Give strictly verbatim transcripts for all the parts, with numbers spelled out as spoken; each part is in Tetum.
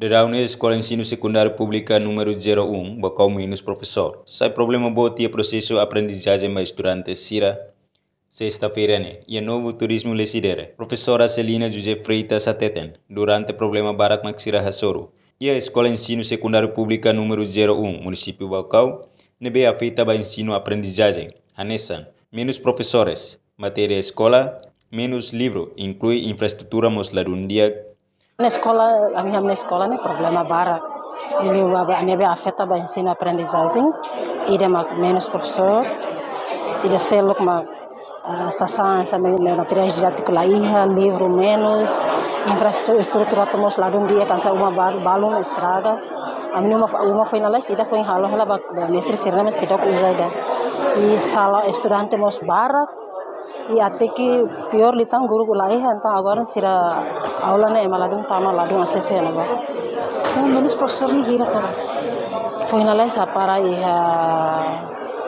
Daudaun ne'e Eskola Ensinu Sekundáriu Públika númeru zero um, Baucau, menus profesór. Sai problema boot iha prosesu aprendizajen ba estudante sira. Sesta-feira ne'e, iha Novo Turismo Lecidere, profesora Celina José Freitas hateten, durante problema barak mak sira hasoru iha Eskola Ensinu Sekundáriu Públika númeru zero um, munisípiu Baucau, ne'ebé afeta ba ensinu aprendizajen, hanesan menus profesores, matéria eskola, menus livru, inklui infraestrutura mós ladún di'ak. Ne'e eskola, ami hamne eskola ne'e problema barak. Ne'ebé, ne'ebé afeta ba ensinu aprendizajen, ida mak menus profesór, ida seluk mak, ah, sasán, sa me, me materiais didátiku la iha, livru menus, infraestrutura to'o mós ladún di'ak, hanesan uma ba-, balun estraga. Ami-nia uma, uma foin lalais, ida foin halo hela ba, ba mestre sira-ne'e mak seidauk uza ida. I sala estudante mós barak, i até ke piór liután guru la iha, entaun agora sira aula ne'e ema ladún tama, ladún asesu iha ne'ebá. Menus profesór ne'e hira ka lae? Foin lalais hapara iha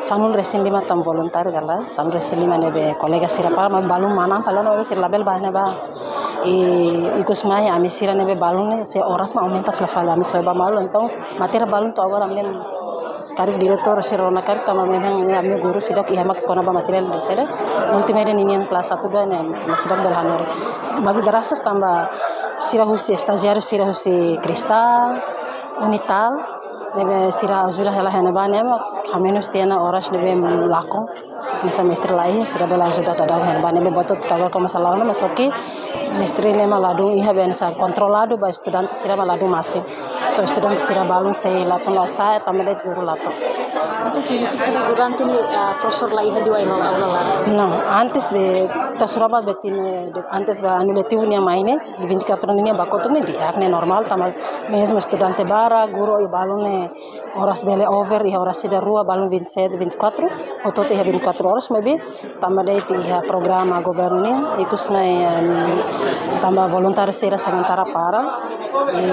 sanulu-resin-lima tan voluntáriu ka lae, sanulu-resin-lima ne'ebé kolega sira para, maibé balun manán, fali ona sira labele bá iha ne'ebá. I ikus mai ami sira ne'ebé balun ne'e, se oras mak aumenta fila fali, ami soe ba malu, entaun matéria balun to'o agora ami karik diretór sira rona karik tanba memang ne'e ami guru seidauk iha mak kona-ba materiál de sede. Multimédia ninian kelas satu dua ne'e ami seidauk bele hanorin. Maibé grasas tanba sira husi estajiáriu sira husi Cristal, Unital, ne'ebé sira ajuda hela iha ne'ebá ne'e mak hamenus tiha ona oras ne'ebé lakon. Hanesan mestre la iha, sira bele ajuda daudaun iha ne'ebá ne'ebé boot to'o agora komesa la'o ona, maibé só ke mestre ne'e mak ladún iha, bele hanesan kontroladu ba estudante sira mak ladún masin. To'o estudante sira balun sei la tun la sa'e, tanba de'it guru la to'o. Antes ne'e, durante ne'e, ah, profesór la iha, dua iha aula la? Não, antes be, ita sura ba betin, eh, de, antes ba anu letivu nian mai ne'e, vinte e quatro nian ba kotuk ne'e di'ak ne'e normál, tanba mezmu estudante barak, guru i balun ne'e oras bele over, iha oras ida rua, balun vinte e sete, vinte e quatro, hotu-hotu iha vinte e quatro oras, maibé tanba de'it iha programa governu nian, ikus mai, em, tanba voluntáriu sira sementara para,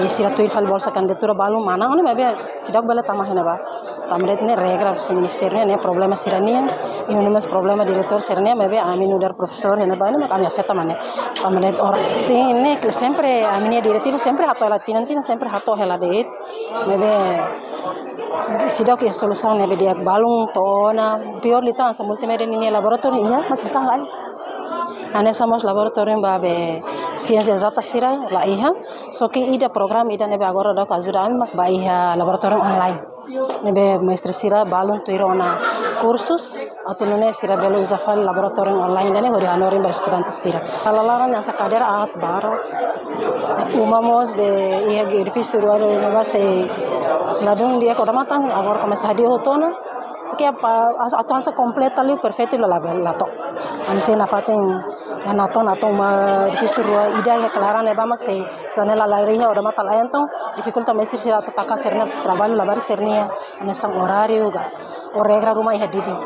i sira tuir fali bolsa kandidatura balun manán, ne'e maibé seidauk bele tama iha ne'ebá. Tanba de'it ne'e regra husi ministériu nian, ne'e problema sira-nian, i nune'e mós problema diretór sira-nian, maibé ami nu'udar profesór iha ne'ebá ne'e mak ami afeta mak ne'e. Tanba de'it oras, sin, ne'e sempre ami-nia diretiva sempre hato'o hela, tinan-tinan sempre hato'o hela de'it. Maibé seidauk iha solusaun ne'ebé di'ak, balun to'o ona, piór liután hanesan multimédia ninia laboratóriu iha, maibé sasán la iha. Hanesan mós laboratóriu ba be siénsia ezata sira la iha, só ke ida programa ida ne'ebé agora daudaun ajuda ami mak ba iha laboratóriu online. Ne'ebé mestre sira balun tuir ona kursus, atu nune'e sira bele uza fali laboratóriu online ida-ne'e hodi hanorin ba estudante sira. Kala laran hanesan kadeira aat barak. Uma mós be iha edifísiu rua ne'ebá sei ladún di'ak, odamatan agora komesa hadi'a hotu ona. Ke apa, as-, atu hanesan kompleta liu perfeitu la, la, la to'o. Ami sei nafatin iha natoon, natoon uma edifísiu rua, ida iha klaran ne'ebá mak sei janela la iha, odamatan la iha, entaun difikulta mestre sira atu taka sira-nia traballu labarik sira-nian, hanesan oráriu ka, ou regra ruma iha didin.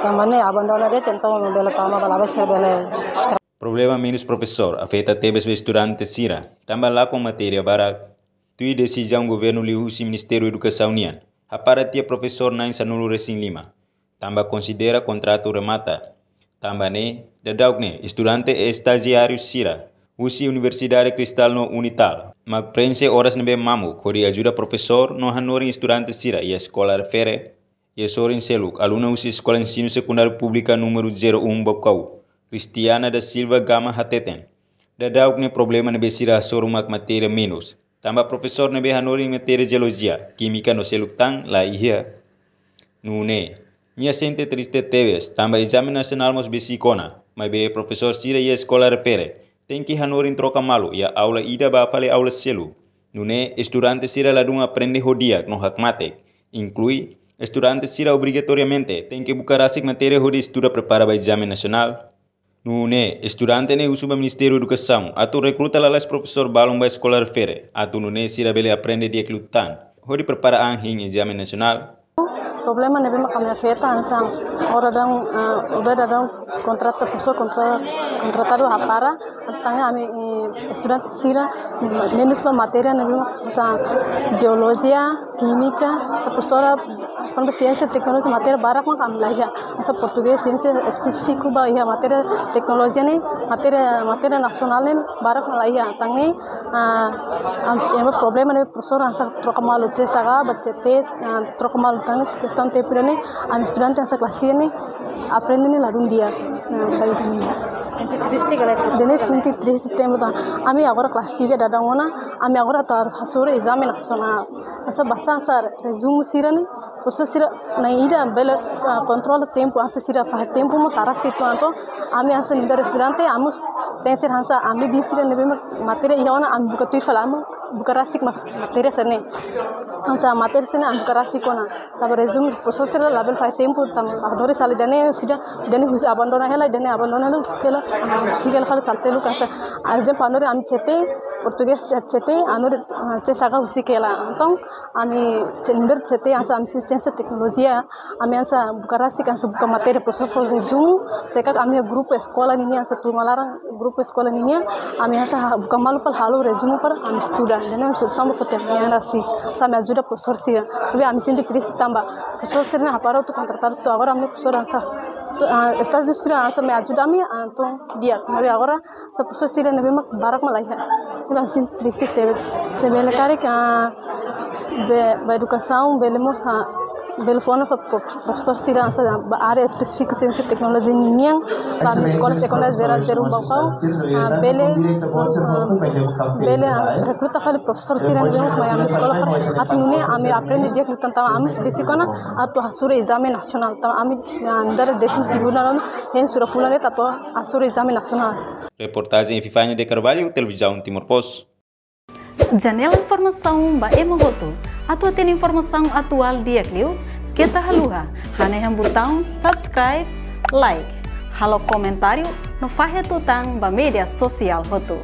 Tanba ne'e abandona de'it, entaun bele tama ba labele sira bele. Problema menus profesór afeta tebes ba estudante sira, tanba lakon matéria barak. Tuir desizaun governu liuhusi Ministériu Edukasaun nian, hapara tiha profesór na'in sanulu-resin-lima, tanba konsidera kontratu remata. Tanba ne'e, daudauk ne'e, estudante estajiáriu sira husi Universidade Cristal no Unital mak prenxe oras ne'ebé mamuk hodi ajuda profesór no hanorin estudante sira iha eskola refere. Iha sorin seluk, aluna husi Eskola Ensinu Sekundáriu Públika númeru zero um Baucau, Cristiana da Silva Gama hateten, daudauk ne'e problema ne'ebé sira hasoru mak matéria menus, tanba profesór ne'ebé hanorin matéria jeolojia, kímika no seluk tan la iha. Nune'e, nia sente triste tebes, tanba ezame nasionál mós besik ona, maibé profesór sira iha eskola refere tenke hanorin troka malu iha aula ida ba fali aula seluk. Nune'e estudante sira ladún aprende ho di'ak no hakmatek, inklui estudante sira obrigatoriamente tenke buka rasik matéria hodi estuda prepara ba ezame nasionál. Nune'e estudante ne'e husu ba Ministériu Edukasaun atu rekruta lalais profesór balun ba eskola refere, atu nune'e sira bele aprende di'ak liután hodi prepara an hein ezame nasionál. Problema ne'ebé mak ami afeta hanesan, agora daudaun, ah, agora daudaun kontrata, profesór kontra-, kontratadu hapara, entaun ami, eh, estudante sira, menus ba matéria ne'ebé mak hanesan jeolojia, kímika, profesora, kuandu siénsia teknolojia matéria barak mak ami la iha. Hanesan portugés siénsia espesífiku ba iha, matéria teknolojia ne'e, matéria, matéria nasionál ne'e barak mak la iha. Entaun ne'e, ah, am-, ema problema ne'e profesór hanesan troka malu C S H ba C T, ah, troka malu tan kestaun tempu ne'e, ami estudante hanesan kelas tiga ne'e, aprende ne'e ladún di'ak. Nah, baik ini. Sente triste ka lae? Ida-ne'e sente triste tebes tan. Ami agora kelas tiga daudaun ona, ami agora atu hasoru ezame nasionál. Hanesan basa hanesan rezumu sira ne'e, profesór sira na'in ida bele, ah, kontrola tempu, hanesan sira fahe tempu mós araska uitoan, entaun ami hanesan nu'udar estudante, ami mós tenke ser hanesan ami biin sira ne'ebé mak matéria iha ona, ami buka tuir fali, ami buka rasik mak matéria sira-ne'e. Hanesan matéria sira-ne'e ami buka rasik ona. Tanba rezumu, profesór sira labele fahe tempu, tanba hanorin sala ida-ne'e, sira ida-ne'e husi abandona hela, ida-ne'e abandona hela, husik hela, ah, husik hela fali sala seluk hanesan. Ezemplu, hanorin ami C T, portugés C T, hanorin, ah, C S H husik hela. Entaun, ami C-, nu'udar C T hanesan ami siénsia teknolojia, ami hanesan buka rasik, hanesan buka matéria, profesór fó rezumu, se karik ami grupu eskola ninian, hanesan turma laran grupu eskola ninian, ami hanesan buka malu para halo rezumu para ami estuda. Ida-ne'e ami solusaun ba fó tempu nian rasik, hanesan ami ajuda profesór sira. Tapi ami sente triste tanba profesór sira ne'e hapara atu kontratadu to'o agora ami profesór hanesan, so, ah, estájiu sira hanesan mai ajuda ami, ah, entaun di'ak. Tapi agora hanesan profesór sira ne'ebé mak barak mak la iha. Ne'ebé ami sente triste tebes. Se bele karik, ah, be-, ba edukasaun bele mós, ah, bele fó ona ba pro-, profesór sira hanesan ba área espesífiku siénsia teknolojia ninian, ba ami eskola sekundária jerál Jerome Baucau, ah, bele, ah, bele, ah, rekruta fali profesór sira ne'ebé mak mai ami eskola para atu nune'e ami aprende di'ak liután, tanba ami besik ona atu hasoru ezame nasionál, tanba ami, ah, nu'udar désimu segundu ona, hein sura fulan de'it atu hasoru ezame nasionál. Reportajen Epifania de Carvalho, Televizaun Timor Post. Janela informasaun ba ema hotu. Atu hatene informasaun atuál di'ak liu, keta haluha hanehan butaun subscribe, like, halo komentáriu no fahe tutan ba média sosiál hotu.